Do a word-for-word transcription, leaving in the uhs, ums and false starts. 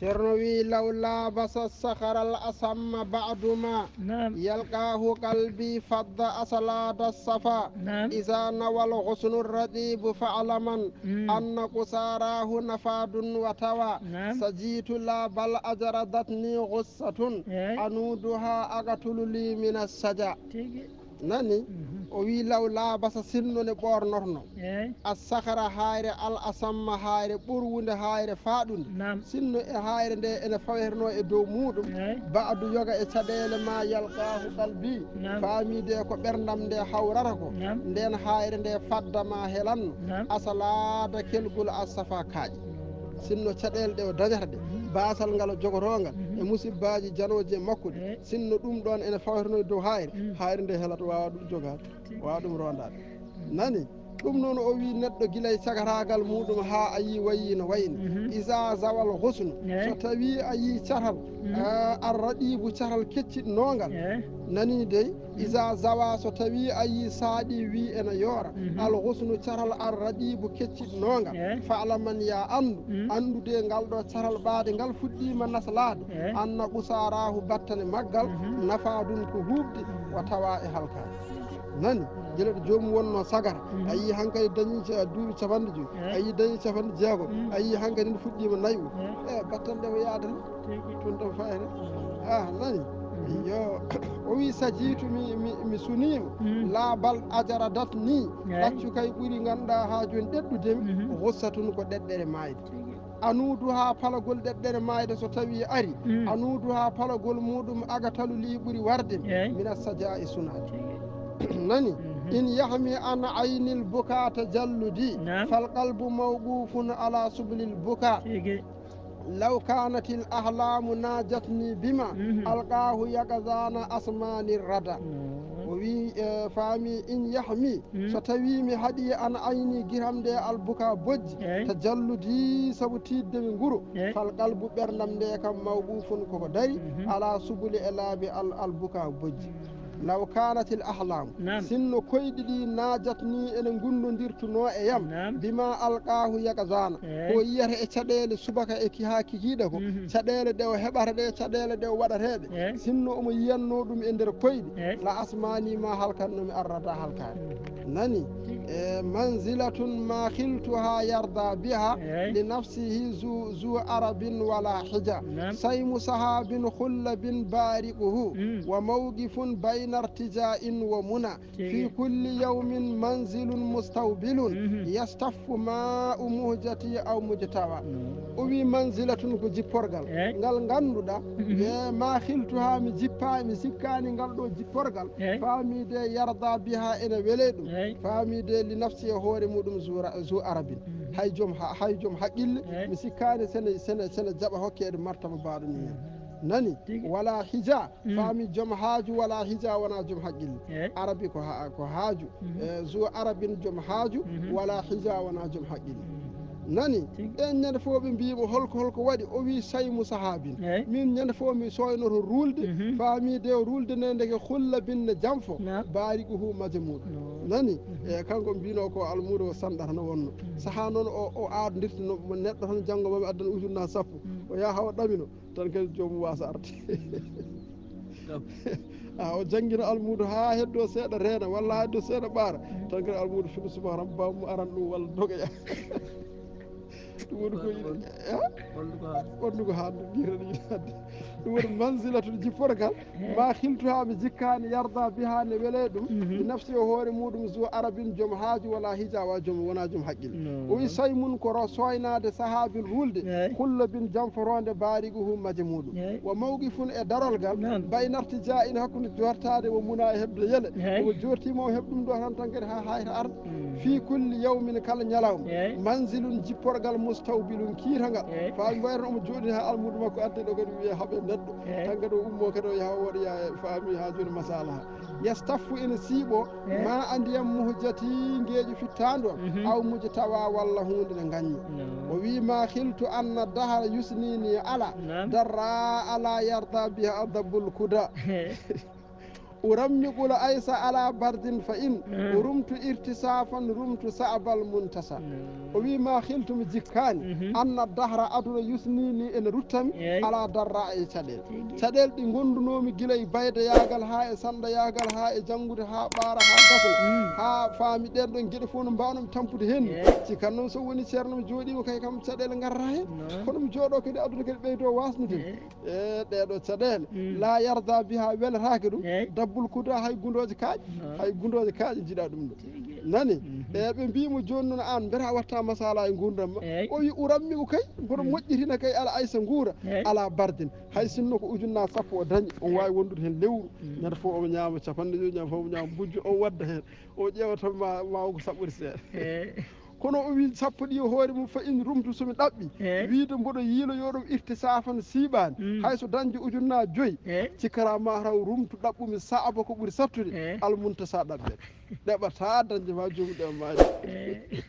Ceerno wi: "Law labasa sakhara al asamma ba'du ma, naam, yalqahu qalbi fadda asalada safa. Naam. Iza nawal ghusnu radibu fa'laman, mm, anna qusarahu nafadun wa tawa. Naam. Sajitu la bal ajradatni ghussatun, eh, anuduha aqtulu li min as-saja." Tigi. Nani? Mhm. O wi: "Law labasa, sinno ne ɓornorno, eh, as-sakhara, hayre, al asamma, hayre ɓurwunde, hayre faaɗunde. Naam. Sinno e hayre nde ene fawetno e dow muɗum, eh, ba'du, yoga e caɗeele ma, yalqahu qalbi, naam, faamide ko ɓerndam nde hawrata ko, naam, nden hayre nde fadda ma helanno, naam, asalada kelgol as-safa kaaƴe. Sinno caɗeele ɗe o dañata ɗe, mhm, baasal ngal o jogotongal, mhm, e musibbaaji janooji e makko ɗi, eh, sinno ɗum ɗon ene fawetno e dow hayre, mm, hayre nde helata, waawa ɗum jogaade, waawa ɗum rondaade." Nani? Ɗum noon o wi neɗɗo gila e cagataagal muɗum haa a yi wayi no wayni. Mhm. Iza zawal husnu. Eh. So tawi a yi catal, mhm, ah, arraɗibu, catal kecciɗnongal. Eh. Nani dey? Mhm. Iza zawa, so tawi a yi saaɗi wi ena yoora. Mhm. Al husnu, catal arraɗibu, kecciɗnongal. Eh. Fa'laman, ya anndu, mhm, anndude ngal ɗo catal ɓaade ngal fuɗɗiima naslaade. Eh. Anna qusarahu, battane maggal, mhm, nafadun, ko huuɓde, mhm, wa tawa, e halkaade. Nani? Gila ɗo joomum wonno sagara. Mhm. A yii hankadi dañi ca-, duuɓi capanɗe joyi. Eh. A yii dañi capanɗe jeego. Mhm. A yii hankadi nde fuɗɗiima nayu. Eh. Eh, battande ko yaadata. Tigi. Tun ɗon fayata. Mhm. Ah, nani? Mhm. Yo, o wi: "Sajitu, mi, mi, mi suniima. Mhm. La bal ajradatni. Eh. Ɗaccu kay ɓuri ngannduɗaa haa jooni ɗeɗɗude mi. Mhm. Ghussatun, ko ɗeɗɗere maayde." Tigi. Anuduha, palagol ɗeɗɗere maayde so tawi ari. Mm. Anuduha, palagol muɗum, aqtulu li, ɓuri warde mi. Eey. Mina saja, e sunaade. Tigi. Nani? Mhm. In yahmi an aynil buka tajalludi. Naam. Fal qalbu mawqufun ala sublil buka. Tigi. Law kanatil ahlamu najatni bima, mhm, alqahu yaqzana asmani rada. Mm. O wi, eh, faami, in yahmi, mm, so tawi mi haɗi an ayni, giram nde, albuka, bojji, eey, tajalludi, sabu tiiɗde mi nguru, eey, fal qalbu, ɓerndam nde kam, mawqufun, koko dari, mhm, ala subuli, e laabi al-, albuka, bojji. Mm. Law kanatil ahlamu, naam, sinno koyɗi ɗi najatni ene ngundodirtuno e yam, naam, bima alqahu yaqzana, eey, ko yiyata e caɗeele subaka e ki-, haa kikiiɗe ko, mhm, caɗeele ɗe o heɓata ɗe, caɗeele ɗe o waɗata ɗe, eey, sinno omo yiyanno ɗum e nder koyɗi, eey, la asmani, ma halkanno mi, arrada, halkaare. Mhm. Nani? Tigi. E, manzilatun ma khiltuha yarda biha, eey, li nafsihi zu, zu arabin wala hija. Naam. Saymu sahabin khullabin bariquhu, mm, wa mawqifun bayna irtija'in wa muna. Tigi. Fi kulli yawmin manzilun mustawbilun, mhm, yastaffu ma'u muhjati aw mujtawa. Mm. O wi manzilatun ko jipporgal, eey, ngal ngannduɗaa, mhm, e ma khiltuha, mi jippa, mi sikkaani ngal ɗo jipporgal, eey, faamide yarda biha, ene wele ɗum, eey, faamide li nafsi, e hoore muɗum, zu ra-, zu arabin. Mhm. Hay joom ha-, hay joom haqqille, eey, mi sikkaani sene, sene, sene jaɓa hokkeede martaba baaɗo ni hen. Mhm. Nani? Tigi. Wala hija, mm, faami joom haaju, wala hija wona joom haqqille. Eey. Arabi ko ha-, ko haaju. Mhm. Eh, zu arabin joom haaju, mhm, wala hija wona joom haqqille. Mhm. Nani? Tigi. Ɓen ñande fof ɓe mbiimo, holko, holko waɗi? O wi, saymu sahabin. Eey. Min ñande fof mi soynoto ruulde, mhm, faami de ruulde nde ndeke khullabin ne janfo. Naam. Bariquhu maje muɗum. No. Nani? Mhm. E kanko mbino ko almuudo o sanɗata no wonno. Mhm. Saha noon o, o aado ndirti no neɗɗo tan janngo mami addan ujunna sappo. Mhm. O yaha o ɗamino. Tan kadi joomum wasa arde. Ɗam. A, o janngina almuudo haa heddo seeɗa reena, walla haa heddo seeɗa ɓaara. Mm. Tan kadi almuudo fino subaka tan, bamum aran ɗum walla dogoya. Ɗum woni ko yiɗi. Ɓornugo haa. Ɓornugo haa ɗum, yiɗi tan yiɗi hannde. Ɗum woni manzilatun, jipporgal. Eh. Ma khiltuha, mi jikkaani, yarda biha, ne wele ɗum. Mhm. Bi nafsi, o hoore muɗum, zu arabin, joom haaju, wala hija, wa joom, wona joom haqqil. No. O wi, saymun ko ro-, soynaade sahaabin ruulde, eey, khullabin janforonde, bariquhu maje muɗum. Eey. Wa mawqifun, e darol gal, naam, bayna irtija'in, hakkunde jortaade, wa muna, e heɓde yele. Eey. Omo jortiima o heɓ ɗum ɗo tan, tan kadi haa hayta arde. Mm. Fi kulli yawmin, kala ñalawma. Eey. Manzilun, jipporgal, mustawbilun, kiitangal. Eey. Faami wayata omo jooɗi haa almuudo makko adde ɗo kadi wiya haɓe neɗɗo. Eey. Tan kadi o ummo kadi o yaha o waɗa ya faami haa jooni masalaha. Yastaffu, ene siiɓo, eh, ma a ndiyam muhjati, ngeeƴu fittaandu am, mhm, aw mujtawa, walla huunde nde ngañmi. No. O wi, ma khiltu anna dahra yusnini ala, naam, darra ala yarda biha adabul kuda. Urammiqul aysa ala bardin fa in rumtu irtisafan rumtu sa'bal muntasa. O wi ma xiltumi jikkaani anna dahra aduna yusnini ene ruttami ala darra e caɗeele. Caɗeele ɗi ngondunoomi gila e baydeyaagal haa e sanɗayaagal haa e janngude haa ɓaara haa gasna haa faami ɗeen ɗoon geɗe fof no mbaawnomi tampude heen ni. Ci kan noon so woni ceerno mi jooɗiima kay kam caɗeele ngarata heen. Kono mi jooɗo kadi aduna kadi ɓeydo wasnude. E ɗeɗo caɗeele la yarda biha welataake ɗum dabbul kuda hay gundooje kaaƴe. Hay gundooje kaaƴe jiɗa ɗum ɗo nani. E ɓe mbimo jooni noon an mbiyata watta masala e gurdam ma. O wi urammi u kay mboɗo moƴƴitina kay ala aysa nguura ala bardin. Hay sinno ko ujunna sappo o dañi on wawi wondude heen lewru. Ñande fof omo ñaama capanɗe joyi ñande fof omo ñaama bujjo o wadda heen o ƴeewa tan ma ma ko saɓɓori seeɗa. Kono o wi sappo ɗi e hoore mum fa in rumtu somi ɗaɓɓi wiide mboɗo yiiloyo ɗum irtisafan siiɓaani hay so dañde ujunna joyi. Cikkata ma taw rumtu ɗaɓɓumi saaba ko ɓuri sattude almuntasa ɗaɓɓen. Ɗeɓata dañde ma joomum ɗeɓa maani.